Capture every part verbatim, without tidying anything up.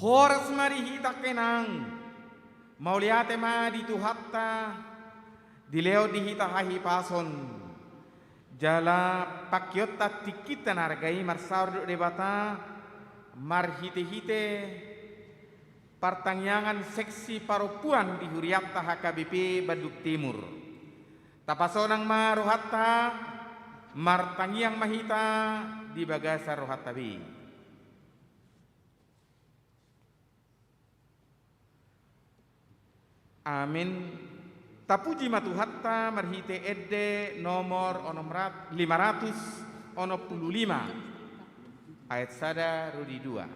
Horas ma di hita angka inang. Mauliate ma di Tuhanta, dilehon di hita hahipason. Jala pangkeonta tingkinta na arga i marsaor dohot Debata, marhitehite partangiangan seksi parompuan di hurianta H K B P Bandung Timur. Tapasonang ma rohanta, martangiang ma hita di bagasan rohanta be. Amin. Tapuji ma Tuhanta marhite ende nomor onom rat-, lima ratus onom pulu lima, ayat sada ro di dua.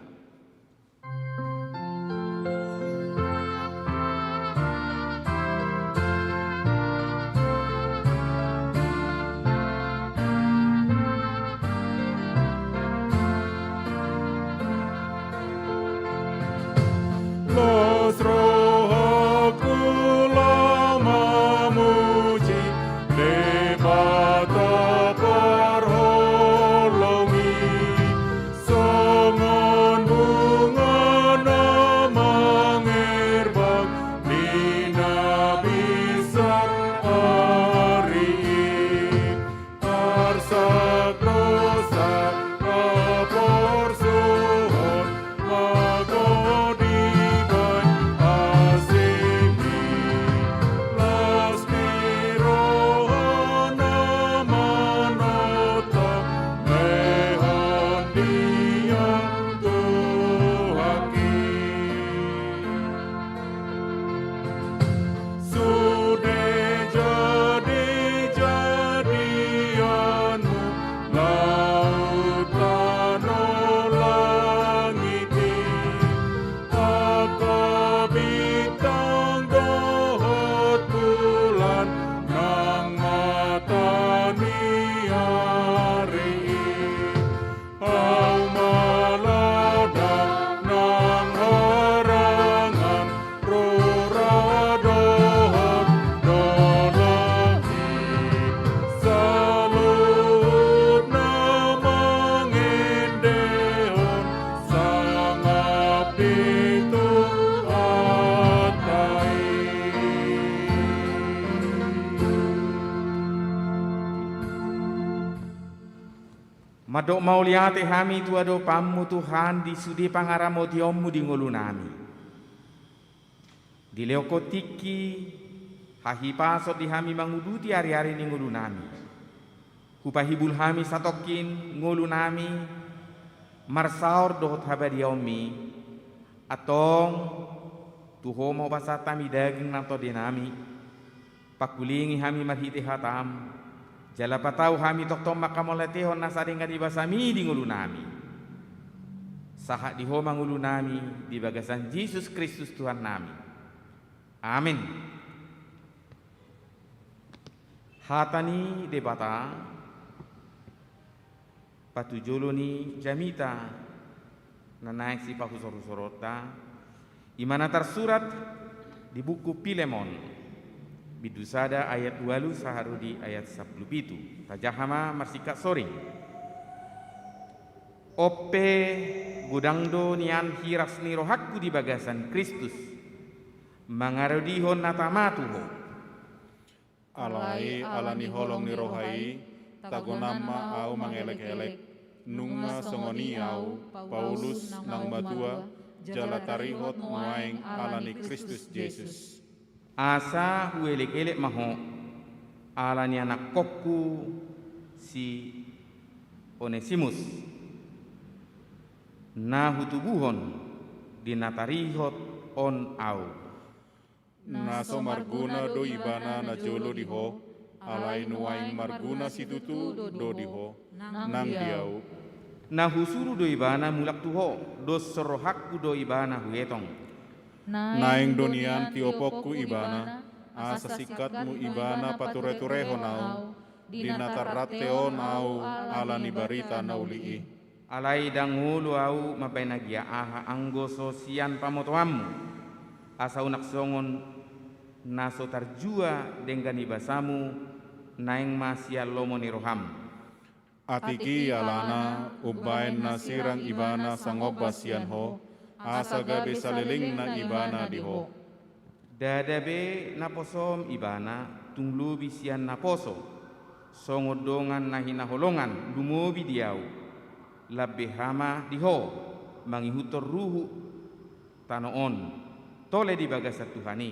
Las rohangku laho mamuji Debata parholong i, songon bunga na mangerbang di na binsar ari i. Arsak dosa haporsuhon, mangodibai asing i, las ni roha na manotap, lehon di au Tuhanki. Sude jadi-jadianmu laut tano langit i, angka bintang dohot bulan nang mata ni ari i. Au ma lada nang harangan, rura dohot dolok i, saluhutna mangendehon sangap i tu hata i. Mandok mauliate hami tu adopanmu Tuhan di sude pangaramotionmu di ngolunami. Dilehon Ho tingki hahipason di hami manguduti ari-ari ni ngolunami. Hupahibul hami satongkin ngolunami marsaor dohot habadiaonmi. Antong tu Ho ma hupasahat hami daging nang tondenami. Pangkulingi hami marhite hatam, jala patau hami tongtong manghamauliatehon nasa denggan ni basami di ngolunami. Sahat di Ho ma ngolunami di bagasan Jesus Kristus Tuhannami. Amin. Hata ni Debata. Patujolo ni jamita na naeng sipahusor-husoronta, i ma na tarsurat di buku Pilemon, bindu sada ayat ualu sahat ro di ayat sampulu pitu. Tajaha ma marsingkat soring. On pe, godang do nian hiras ni rohangku di bagasan Kristus, mangaradehon na tama tu Ho. Alai ala ni holong ni roha i, tagonan ma ahu mangelek-elek, nunga songon i ahu, Paulus naung matua, jala tarihot nuaeng ala ni Kristus Jesus. Asa huelek-elek ma ho, ala ni anakkonku si Onesimus, na hutubuhon di na tarihot on ahu. Na so marguna do ibana najolo di ho, alai nuaeng marguna situtu do di ho, nang di ahu. Na husuru do ibana mulak tu ho, dos rohangku do ibana huetong. Naeng do nian tioponku ibana, asa singkatmu ibana pature-turehon ahu, di na tarrante on ahu ala ni barita na uli i. Alai ndang olo ahu mambahen agia aha anggo so sian pamotoanmu, asa unang songon na so tarjua denggan ni basamu, naeng ma sian lomo ni roham. Atik i alana umbahen na sirang ibana sangombas sian ho, asa gabe salelengna ibana di Ho. Ndada be naposom ibana, tung lobi sian naposo, songon dongan na hinaholongan lumobi di ahu, lambekna ma di Ho, mangihuthon ruhut tano on, tole di bagasan Tuhan i.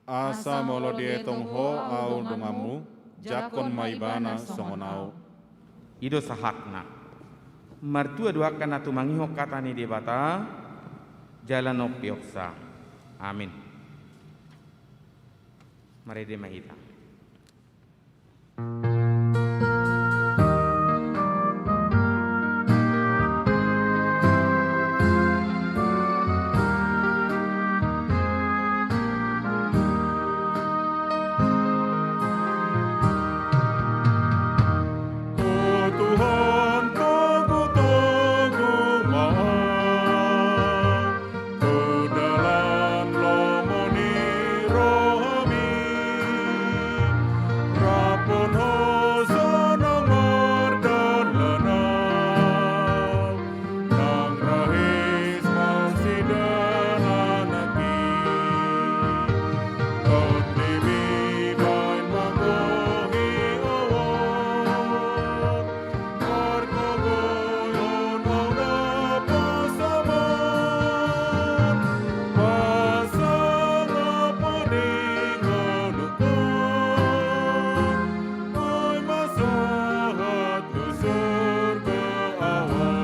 Asa molo dietong Ho ahu donganmu, jangkon ma ibana songon ahu. I do sahatna. Martua do angka na tumangihon hata ni Debata, jala na umpeopsa. Amin. Marende ma hita. O Tuhan, togu-togu ma ahu tu dalan lomo ni rohaMi, rap dohot Ho sonang mardalan ahu, nang rais masidalan nangkin, TondiMi baen manggohi ahu on. Margogoion ahu na pasaman, pasangapon di ngolungkon, ai ma sahat tu surgo ahu on.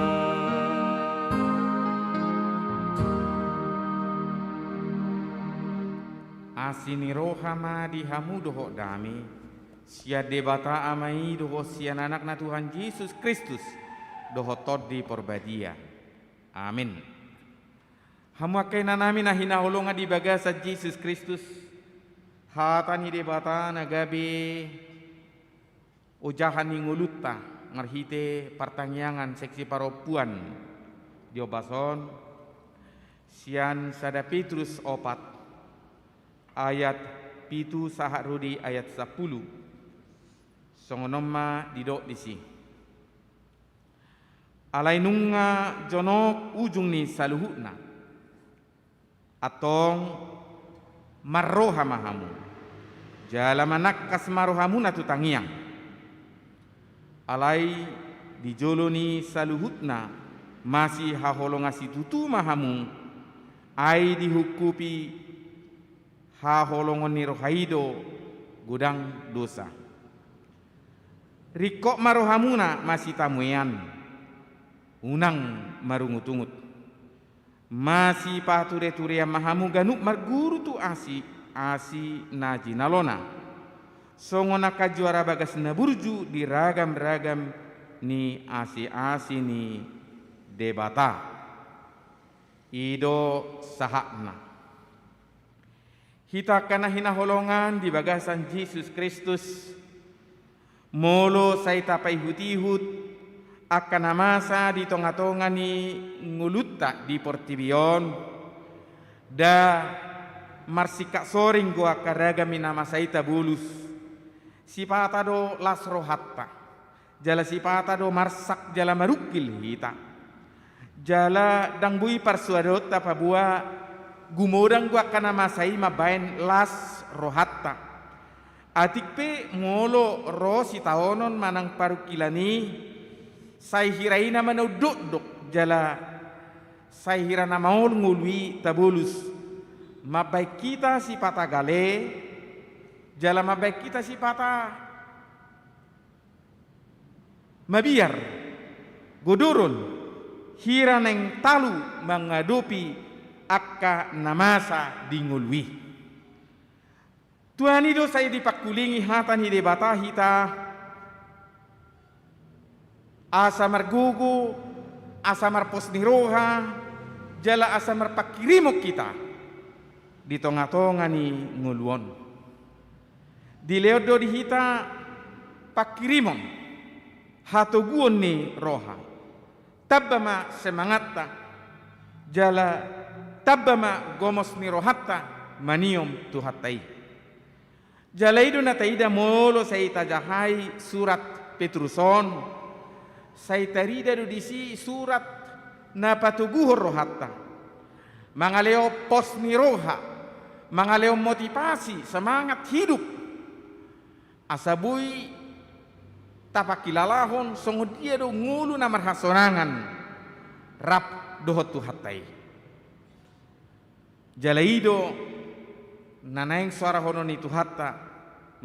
Asi ni roha ma di hamu dohot dame, sian Debata Ama i dohot sian Anakna Tuhan Jesus Kristus, dohot Tondi Porbadia. Amin. Hamu angka inanami na hinaholongan di bagasan Jesus Kristus, hata ni Debata na gabe ojahan ni ngolunta marhite partangiangan seksi parompuan di ombas on, sian sada Petrus opat, ayat pitu sahat ro di ayat sampulu. Songon on ma didok disi. Alai nunga jonok ujung ni saluhutna. Antong marroha ma hamu, jala manangkas ma rohamuna tu tangiang. Alai di jolo ni saluhutna masihaholongan situtu ma hamu, ai dihungkupi haholongon ni roha i do godang dosa. Ringkot ma rohamuna masitamuean, unang marungutungut. Masipatureturean ma hamu ganup marguru tu asi, asi na jinalona. Songon angka juara bagas na burju di ragamragam ni asiasi ni Debata. I do sahatna. Hita angka na hinaholongan di bagasan Jesus Kristus, molo sai tapaihutihut angka na masa di tongatonga ni ngolunta di portibi on, nda marsingkat soring do angka ragam ni na masa i tabolus. Sipata do las rohanta. Jala sipata do marsak jala marungkil hita. Jala ndang boi parsuadonta paboa gumodang do angka na masa i mambaen las rohanta. Atik pe molo ro sitaonon manang parungkilan i, sai hira i nama na undokdok jala sai hira na maol ngolu i tabolus. Mambaen hita sipata gale, jala mambaen hita sipata mabiar, godoron, hira naeng talu mangadopi angka na masa di ngolu i. Tuhan i do sai dipangkulingi hata ni Debata hita, asa margogo, asa marpos ni roha, jala asa marpangkirimon hita di tongatonga ni ngolu on. Dilehon do di hita pangkirimon, hatoguon ni roha. Tamba ma semangatta, jala tamba ma gomos ni rohanta maniop Tuhanta i. Jala i do na taida molo sai tajahai surat Petrus on, sai tarida do disi surat na patoguhon rohanta. Mangalehon pos ni roha, mangalehon motivasi, semangat hidup. Asa boi tapangkilalahon songon dia do ngolu na marhasonangan rap dohot Tuhanta i. Jala i do na naeng soarahonon ni Tuhanta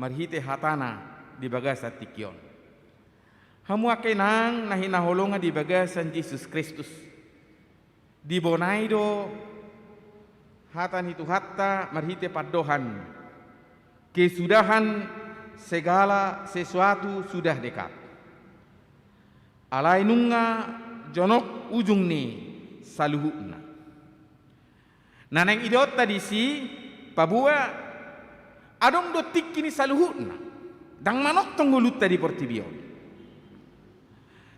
marhite hatana di bagasan tingki on. Hamu angka inang na hinaholongan di bagasan Jesus Kristus. Dibonai do hata ni Tuhanta marhite pandohan, kesudahan segala sesuatu sudah dekat. Alai nunga jonok ujung ni saluhutna. Na naeng idaonta disi, paboa adong do tingki ni saluhutna. Ndang manongtong ngolunta di portibi on.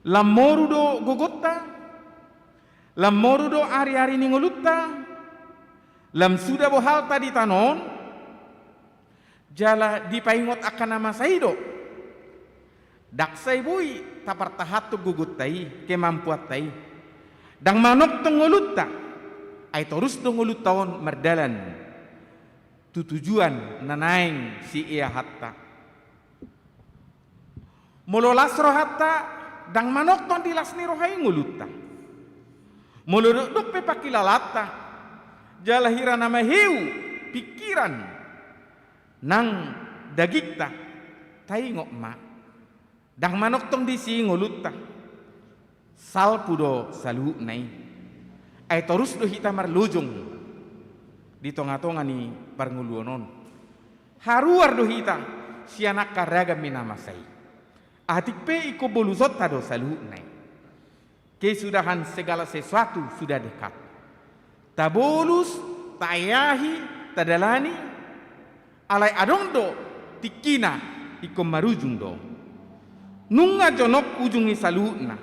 Lam moru do gogonta, lam moru do ari-ari ni ngolunta, lam suda bohalta di tano on, jala dipaingot angka na masa i do. Ndang sai boi tapartahanhon gogonta i, kemampuanta i. Ndang manongtong ngolunta, ai torus do ngolunta on mardalan tu tujuan na naeng sieahanta. Molo las rohanta, ndang manongtong di las ni roha i ngolunta. Molo dokdok pe pangkilalanta, jala hira na maheu pingkiran nang dagingta, taingot ma, ndang manongtong disi ngolunta. Salpu do saluhutna i. Ai torus do hita marlojong di tonga-tonga ni parngoluon on. Haruar do hita sian angka ragam ni na masa i. Atik pe ingkon bolusonta do saluhutna i. Kesudahan segala sesuatu sudah dekat. Tabolus, taeahi, tadalani, alai adong do tingkina, ingkon marujung do. Nunga jonok ujung ni saluhutna.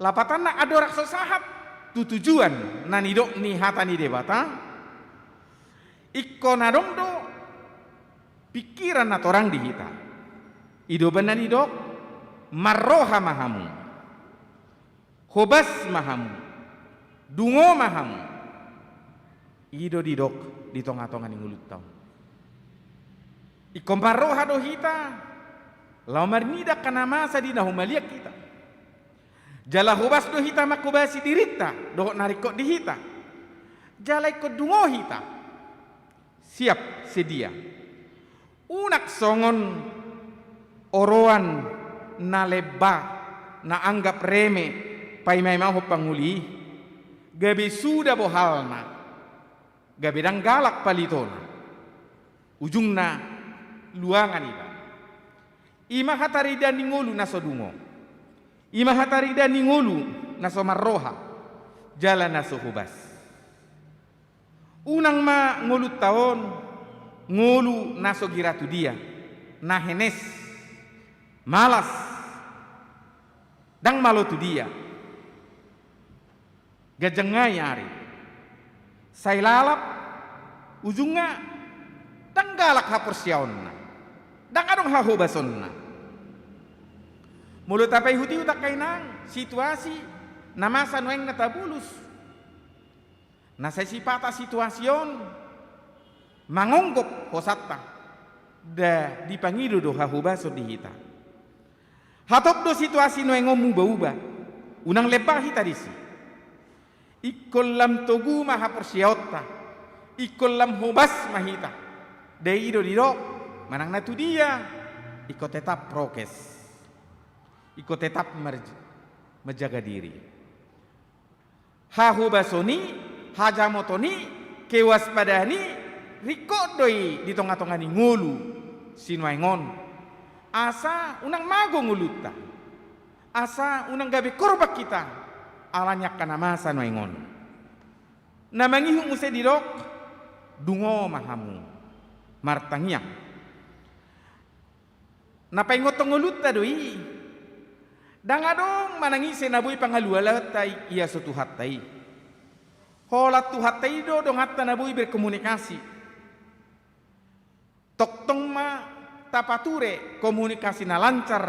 Lapatanna andorang so sahat tu tujuan na nidok ni hata ni Debata, ingkon adong do pingkiran na torang di hita. I do umbahen na nidok, marroha ma hamu. Hobas ma hamu. Dungo ma hamu. I do didok di tonga-tonga ni ngolunta on. Ingkon marroha do hita laho marnida angka na masa di na humaliang hita. Jala hobas do hita manghobasi dirinta dohot na ringkot di hita. Jala ingkon dungo hita. Siap, sedia. Unang songon oroan na lemba, na anggap reme paimaimahon pangoli i, gabe suda bohalna, gabe ndang galak palitona. Ujungna luangan iba. I ma hataridaan ni ngolu na so dungo. I ma hataridaan ni ngolu na so marroha, jala na so hobas. Unang ma ngolunta on ngolu na so gira tu dia, na henes, malas, ndang malo tu dia. Ganjang nai ari. Sai lalap, ujungna ndang galak haporseaonna, ndang adong hahobasonna. Molo tapaihut-ihut angka inang situasi na masa nuaeng na tabolus, na sai sipata situasi on mangonggop hosanta, nda dipangido do hahobason di hita. Hatop do situasi nuaeng on muba-uba, unang lemba hita disi. Ingkon lam togu ma haporseaonta, ingkon lam hobas ma hita. Nda i do didok, manang na tu dia, ingkon tetap prokes. Ingkon tetap mar-, menjaga diri. Hahobason i, hajamoton i, kewaspadaan i, ringkot do i di tonga-tonga ni ngolu sinuaeng on. Asa unang mago ngolunta. Asa unang gabe korban hita ala ni angka na masa nuaeng on. Na mangihut muse didok, dungo ma hamu. Martangiang. Na paingothon ngolunta do i. Ndang adong manang ise na boi pangalualuanta i, ia so Tuhanta i. Holan Tuhanta i do donganta na boi berkomunikasi. Tongtong ma tapature komunikasi na lancar,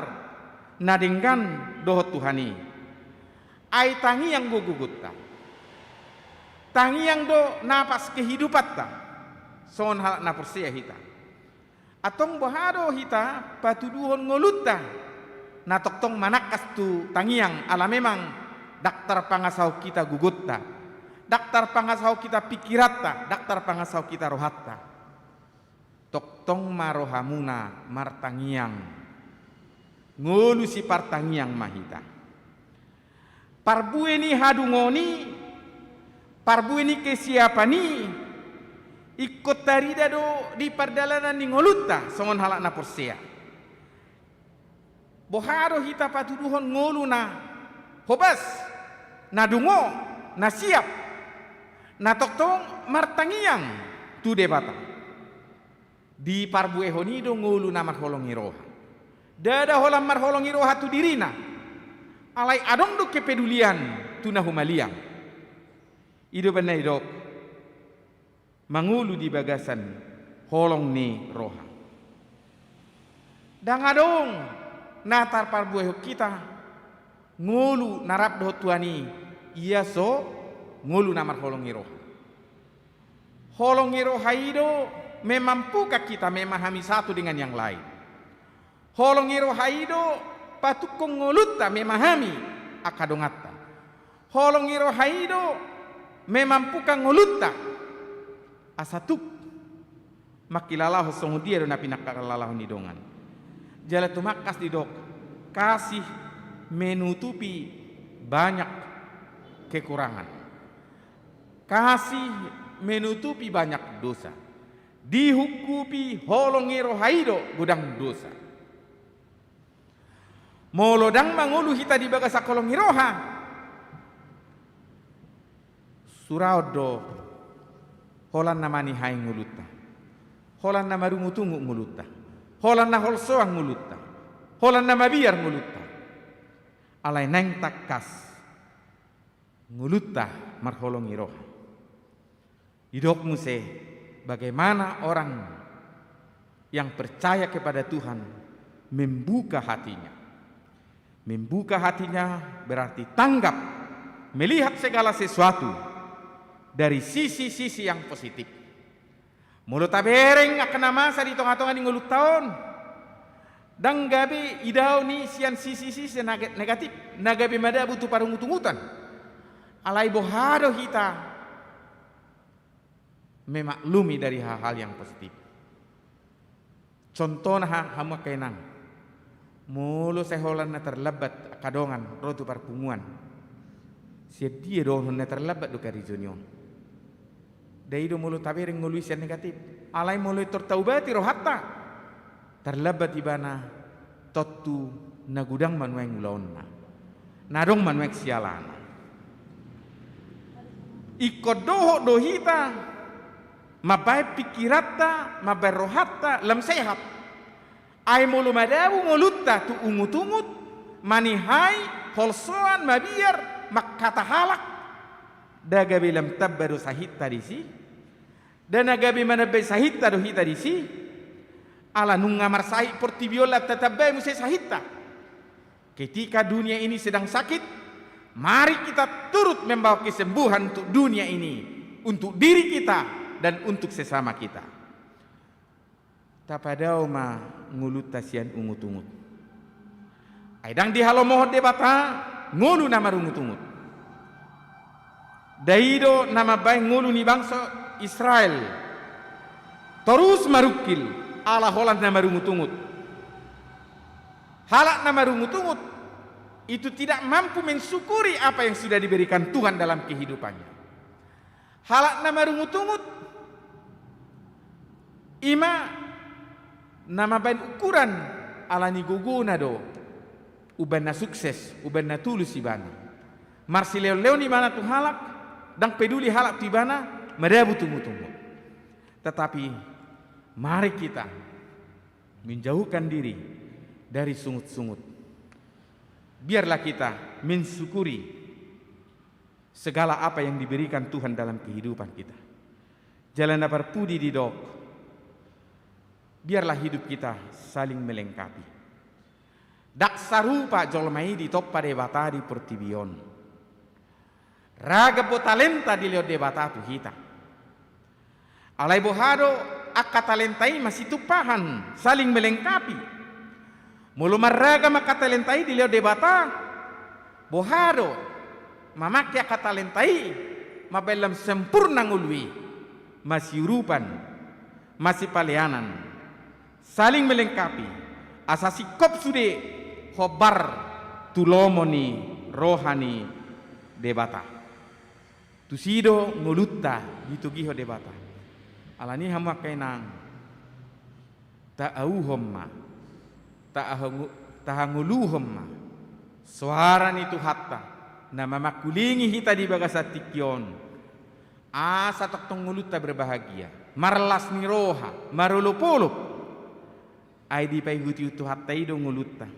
na denggan dohot Tuhan i. Ai tangiang do gogonta. Tangiang do napas kehidupanta, songon halak na porsea hita. Antong boha do hita patuduhon ngolunta na tongtong manangkas tu tangiang, ala memang ndang tarpangasahon hita gogonta, ndang tarpangasahon hita pingkiranta, ndang tarpangasahon hita rohanta. Tongtong ma rohamuna martangiang. Ngolu sipartangiang ma hita. Parbue ni hadungon i, parbue ni kesiapan i, ingkon tarida do di pardalanan ni ngolunta songon halak na porsea. Boha do hita patuduhon ngolu na hobas, na dungo, na siap, na tongtong martangiang tu Debata? Diparbuehon i do ngolu na marholong ni roha. Ndada holan marholong ni roha tu dirina, alai adong do kepedulian tu na humaliang. I do umbahen na didok mangolu di bagasan holong ni roha. Ndang adong na tarparbuehon hita ngolu na rap dohot Tuhan i, ia so ngolu na marholong ni roha. Holong ni roha i do memampukan hita memahami satu dengan yang lain. Holong ni roha i do patungkon ngolunta memahami angka donganta. Holong ni roha i do memampukan ngolunta asa tuk mangkilalahon songon dia do na pinangkilalahon ni dongan. Jala tumangkas didok, kasih menutupi banyak kekurangan. Kasih menutupi banyak dosa. Dihungkupi holong ni roha i do godang dosa. Molo ndang mangolu hita di bagasan holong ni roha, suraon do holan na manihai ngolunta, holan na marungutungut ngolunta, holan na holsoan ngolunta, holan na mabiar ngolunta. Alai naeng tangkas ngolunta marholong ni roha. Didok muse, bagaimana orang yang percaya kepada Tuhan membuka hatinya. Membuka hatinya berarti tanggap, melihat segala sesuatu dari sisi-sisi yang positif. Molo tabereng angka na masa di tonga-tonga ni ngolunta on, ndang gabe idaon i sian sisi-sisi neg-, negatif, na gabe madabu tu parungutungutan. Alai boha do hita memaklumi dari hal-hal yang positif? Contohna ha-, hamu angka inang, molo sai holan na tarlambat angka dongan ro tu parpunguan, sian dia dohonon na tarlambat do karejo ni on? Ndai do molo tabereng ngolu i sian negatif. Alai molo intor taubati rohanta, tarlambat ibana, tontu na godang ma nuaeng ulaonna, na adong ma nuaeng sialana. Ingkon dohot do hita mambahen pingkiranta, mambahen rohanta lam sehat. Ai molo madabu ngolunta tu ungut-ungut, manihai, holsoan, mabiar, mangkata halak, nda gabe lam tamba do sahitta disi. Nda na gabe manambai sahitta do hita disi. Ala nunga marsahit portibi on, lam tatambai muse sahitta. Ketika dunia ini sedang sakit, mari kita turut membawa kesembuhan untuk dunia ini, untuk diri kita, dan untuk sesama kita. Tapadao ma ngolunta sian ungut-ungut. Ai ndang dihalomohon Debata ngolu na marungut-ungut. Nda i do na mambahen ngolu ni bangso Israel torus marungkil ala holan na marungut-ungut. Halak na marungut-ungut itu tidak mampu mensyukuri apa yang sudah diberikan Tuhan dalam kehidupannya. Halak na marungut-ungut i ma na mambahen ukuran ala ni gogona do umbahen na sukses, umbahen na tulus ibana. Marsilehon-lehon ibana tu halak, ndang peduli halak tu ibana, madabu tu ungut-ungut. Tetapi mari kita menjauhkan diri dari sungut-sungut. Biarlah kita mensyukuri segala apa yang diberikan Tuhan dalam kehidupan kita. Jala na parpudi didok, biarlah hidup kita saling melengkapi. Ndang sarupa jolma i ditompa Debata di portibi on. Ragam do talenta dilehon Debata tu hita. Alai boha do angka talenta i masitumpahan, saling melengkapi. Molo marragam angka talenta i dilehon Debata, boha do mamangke angka talenta i mambahen lam sempurna ngolu i, masiurupan, masipaleanan, saling melengkapi, asa singkop sude hombar tu lomo ni roha ni Debata. Tusi do ngolunta ditogihon Debata. Alani i hamu angka inang, taauhon ma, taango-, tahangoluhon ma soara ni Tuhanta na mamangkulingi hita di bagasan tingki on, asa tongtong ngolunta berbahagia, marlas ni roha, marolopolop. Ai dipaihutihut Tuhanta i do ngolunta.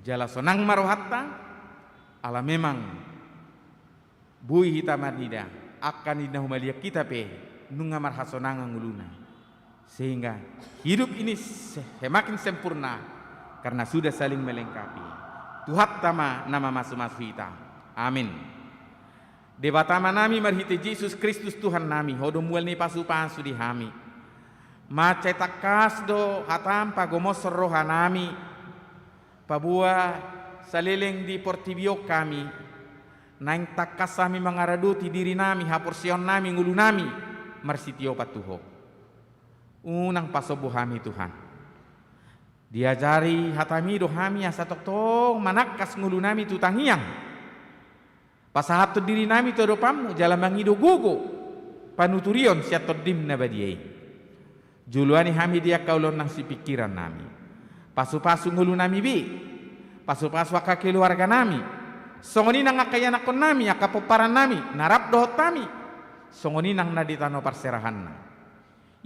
Jala sonang ma rohanta, ala memang boi hita manida, angka na humaliang hita pe nunga marhasonangan ngoluna. Sehingga hidup ini se-, semakin sempurna karena sudah saling melengkapi. Tuhanta ma na mamasumasu hita. Amin. Debata Amanami, marhite Jesus Kristus Tuhannami, Ho do mual ni pasupasu di hami. Mansai tangkas do hataM pagomoshon rohanami, paboa saleleng di portibi on hami, naeng tangkas hami mangaradoti dirinami, haporseaonnami, ngolunami, marsitiopan tu Ho. Unang pasombu hami, Tuhan. Diajari hataMi do hami asa tongtong manangkas ngolunami tu tangiang, pasahathon dirinami tu adopanMu jala mangido gogo panuturion sian TondiM na badia i. Joloani hami di angka ulaon nang sipingkirannami. Pasupasu ngolunami be, pasupasu angka keluarganami, songon i nang angka ianakkonnami, angka pomparannami na rap dohot hami, songon i nang na di tano parserahanna.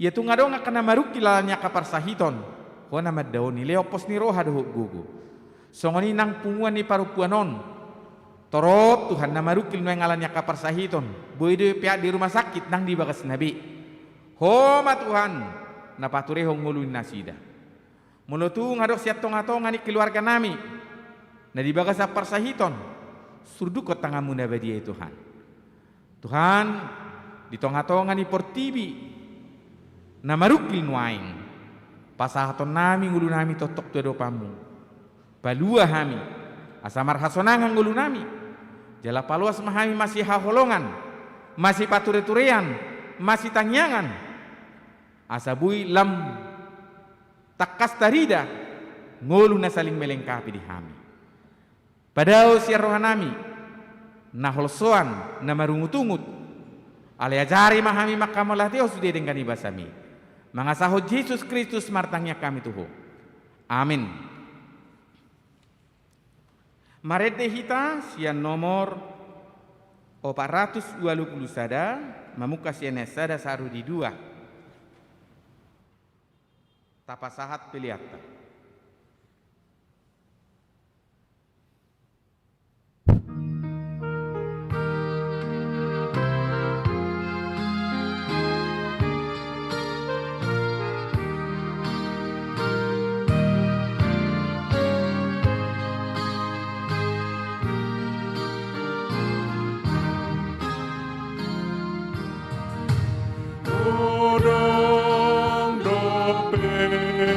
Ia tung adong angka na marungkil ala ni angka parsahiton, Ho na mandaoni, lehon pos ni roha dohot gogo. Songon i nang punguan ni parompuan on, torop Tuhan, na marungkil nuaeng ala ni angka parsahiton, boi do i peak di rumah sakit nang di bagasna be. Ho ma Tuhan na paturehon ngolu ni nasida. Molo tung adong sian tongatonga ni keluarganami na di bagasan parsahiton, surdukkon tanganMu na badia i, Tuhan. Tuhan, di tongatonga ni portibi na marungkil nuaeng, pasahatonnami ngolunami tongtong tu adopanMu. Palua hami asa marhasonangan ngolunami, jala paloas ma hami masihaholongan, masipatureturean, masitangiangan, asa boi lam tangkas tarida ngolu na saling melengkapi di hami. Padao sian rohanami na holsoan, na marungutungut, alai ajari ma hami manghamauliatehon sude denggan ni basaMi. Mangasahon Jesus Kristus martangiang hami tu Ho. Amin. Marende hita sian nomor opat ratus ualu pulu sada, mamungka sian ayat sada sahat tu dua. Tapasahat peleanta. Godang dope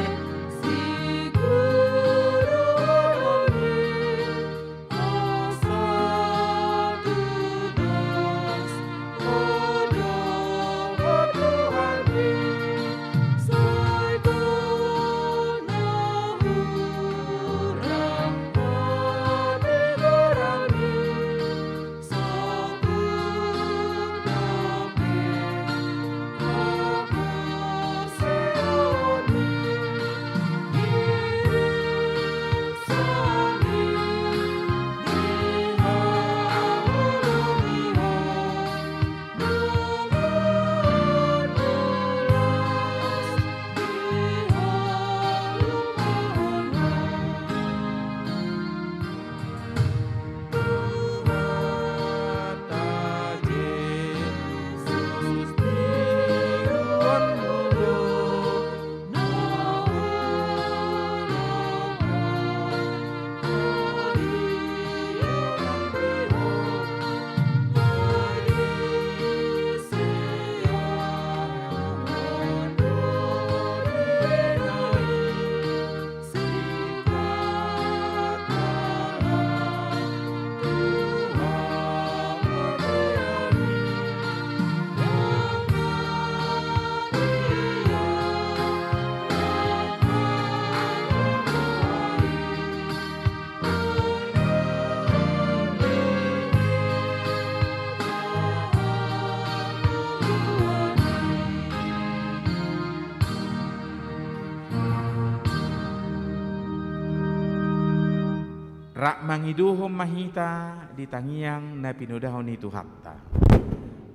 Rap mangidohon ma hita di tangiang na pinodahon ni Tuhanta.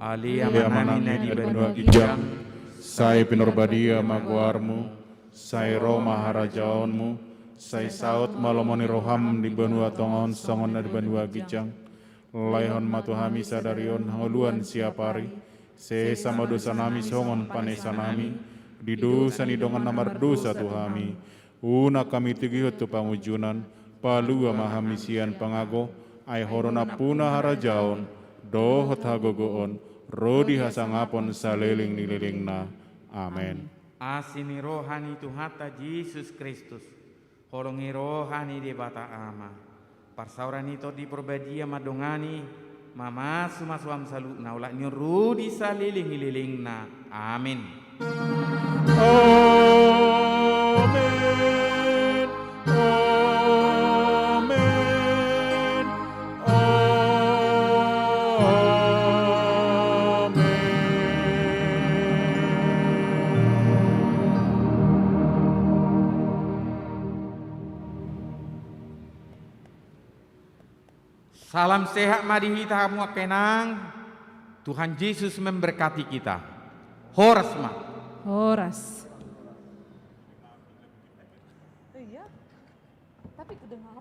Ale Amanami na di banua ginjang, sai pinarbadia ma goarmu, sai ro ma harajaonmu, sai saut ma lomo ni roham di banua tonga on songon na di banua ginjang. Laehon ma tu hami sadari on hangoluan siapari, sesa ma dosanami songon panesanami di dosa ni dongan na mardosa tu hami. Unang hami tigihon tu pangunjunan, palua ma hami sian pangago, ai Ho do nampuna harajaon, dohot hagogoon, ro di hasangapon saleleng ni lelengna. Amen. Asi ni roha ni Tuhanta Jesus Kristus, holong ni roha ni Debata Ama, parsaoran ni Tondi Parbadia mandongani, mamasumasu hami saluhutna, olat ni on ro di saleleng ni lelengna. Amen. Amen. Amen. Amen. Salam sehat ma di hita hamu angka inang. Tuhan Jesus memberkati kita. Horas ma. Horas. Iya. Tapi ku dengar